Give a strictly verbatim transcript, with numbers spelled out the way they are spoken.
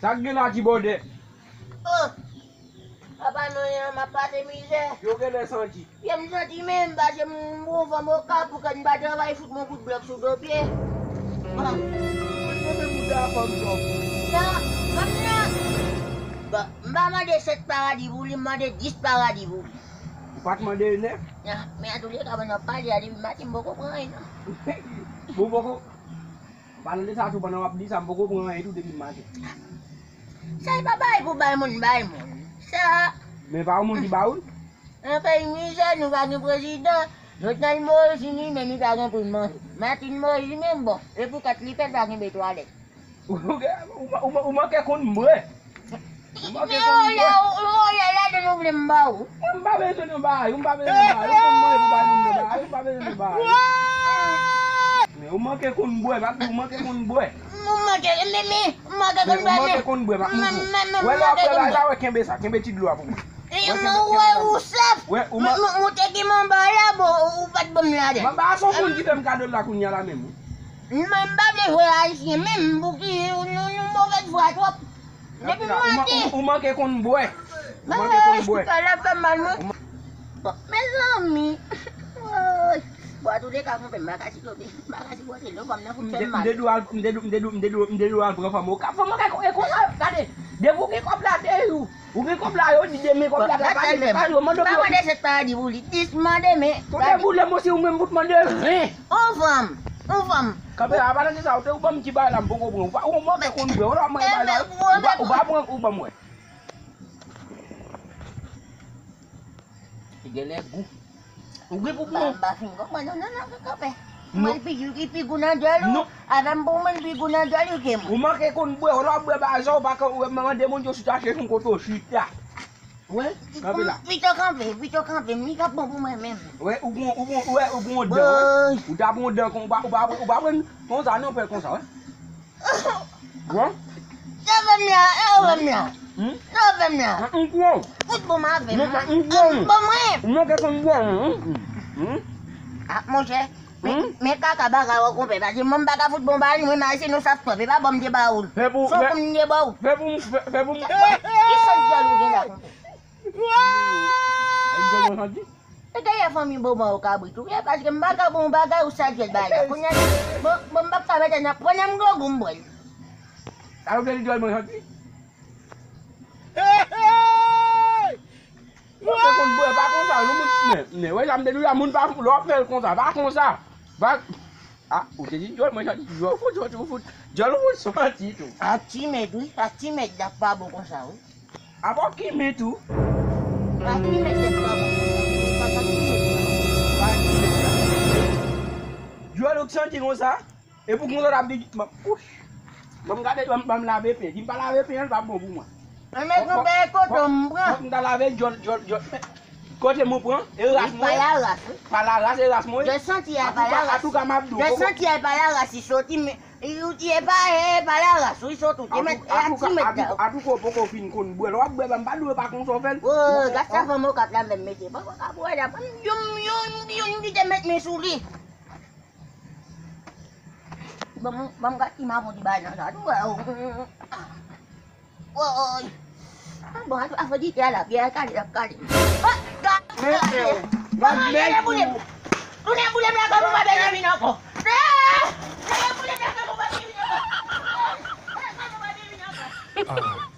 Sa k gen la, ti bòdè? Oh! Apa non, m ap pase mizè. Yo genlè santi. Pye m santi menm, paske m pran fanm Okap pou kè m pa travay, fout mwen kout blòk sou do pye. Ah. Mwen menm ou ta fanm sòf. Sa, fanm nan. Bon, m pa mande sèt paradi pou li, m mande dis paradi pou li. Ou pa t mande nèf? Ah, men antouleka, pandan w ap pale a, depi maten, m poko pran anyen, non. Bon, poko. Palan de sa tou, pandan w ap di sa, m poko pran anyen tou depi maten. Sa e pa bagay pou bay moun, bay moun. Sa. Men pa yon moun ki ba ou l? Nan peyi mizè, nou pa gen prezidan. Jovenel Moïse vini, men li pa gen pou l manje. Martine Moïse li menm, bon, e pou kat li fè l pa gen de twalèt. Ou, ou, ou, ou manke konn bwè. Ou manke konn bwè. Ou la, ou la, de nou vle m ba ou. Mwen m pa bezwen nan bagay, ou m pa bezwen nan bagay. Ou konn manje pou bay moun nan bagay, ou m pa bezwen nan bagay. Men ou manke konn bwè, papi, ou manke konn bwè. Ou manke, men, men, ou manke konn bwè, men. Ou manke konn bwè, papi. Wè lè w ap bwè bagay sa, wè, kenbe sa, kenbe ti dlo a pou mwen. Wè, kenbe, kenbe sa. Ou sèf. Wè, ou man- Mwen te gen manba la, bon, ou pa t ban m ladan. Manba a se yon moun ki fè m kado l la kounye a la menm, wi. Mwen m pa vle jwe ayisyen menm, pouki nou, nou movèz fwa twòp. Depi maten. Ou manke konn bwè. Ou manke konn bwè. Sa la fè mal, mwen. Bon, mezanmi. Woy. Bon, antouleka, konpè, m pa ka sipote, m pa ka sipote, non, fanm nan fout fè m mal. M te dwe al, m te dwe, m te dwe, m te dwe, m te dwe al pran fanm Okap. Fanm Okap, e konsa, gade, depi w gen kòb la, de jou. Ou gen kòb la, yo di demen kòb la, pa di, pa di, yo mande w. Pa mande sèt paradi pou li, dis mande, men. Kote pou lè m osi, ou menm pou t mande ren. On fanm, on fanm. Kanpe la, pa nan sa, ou te ou ban m ti bagay la, m poko pran. Ou pa, ou manke konn bwè, ou la mwen bagay la, ou pa, ou pa pran, ou ban mwen. Li genlè gou. Ou gen pou pran. M pa fin konprann, non, non, non, kanpe. Mwen pi, li pi gou nan dyòl ou. Non. Avè m pou mwen, li pi gou nan dyòl ou ke mwen. Ou manke konn bwè, ou la bwè bagay sa, ou pa ka, ou mande moun yo chita, chèche yon kote w chita. Wè, kanpe la. Pito kanpe, pito kanpe, mi ka bon pou mwen menm. Wè, ou bon, ou bon, wè, ou bon dan, wè. Ou ta bon dan kon, ou pa, ou pa, ou pa pran konsa, non, fè konsa, wè. Bon. Sa fè m la, sa fè m la. Hmm? Sa fè m la. Mwen m pran. Fout bon m avè m. Non, mwen m pran. Ban mwen. Ou manke konn bwè, hmm? Hmm? Ah, monchè. Men, men kaka bagay ou konpè, paske mwen m pa ka fout bon bagay, mwen m al se nou sa twòp, e pa ban m te ba ou l. Se pou, se pou m te ba ou. Se pou m, se, se pou m. Ki sant dyòl ou gen la konpè? Ay, dyòl mwen santi. E dèyè fanmi bon mwen ou kabrit ou ye, paske m pa ka bon bagay ou sa dyòl bagay la. Kounye a, bon, bon, m p ap ka mete nan pwennè m gwo gou m bwè l. Sa yo vle di dyòl mwen santi? Ou te konn bwè, pa konsa, non, moun, men, men, wè, sa m te di w la, moun pa, lè w ap fè l konsa, pa konsa. Pa, ah, ou te di dyòl mwen santi, dyòl fout, dyòl fout, dyòl fout santi tou. A ti mèt, wi, a ti mèt, la pa bon konsa, wi. A bon ki men tou? Pa ki men se pa bon. Pa ki men. Dyòl ou k santi konsa? E pou konsa w t ap di, ban m, ouch. Ban m gade, ban m, ban m lave pen. Si m pa lave pen an, li p ap bon pou mwen. An men konpè kote m pran. Fòk m ta lave dyòl, dyòl, dyòl. Kote m pran, e ras mwen. Pa la ras, wi. Pa la ras, e ras mwen. Dyòl santi a pa la ras. Antouka, antouka, m ap di w. Dyòl santi a pa la ras, li soti, men. Ou ti e pa, e pa la ras, wi, sot ou te mèt, e a ti mèt la. Atouka, atouka, ou poko fin konn bwè. Lè w ap bwè, ban m pa dwe pa konsa w fè l. Wo, gad sa fanm Okap la menm mete. Poko ka bwè la. Ban m youn, youn, youn ki te mèt men sou li. Ban m, ban m gad ti mavon ti bagay nan sa tou, wè, o. Woy! Ah, bon, a, a fò di te a la, pyè a kale, l ap kale. Oh, gad, gad, gad, gad, gad, gade boule m. Tounen boule m la, kòm ou pa Benjamin ankò. Eh! Gade boule m la, kòm ou pa Benjamin ankò. Eh, kòm ou pa Benjamin ankò. Ah.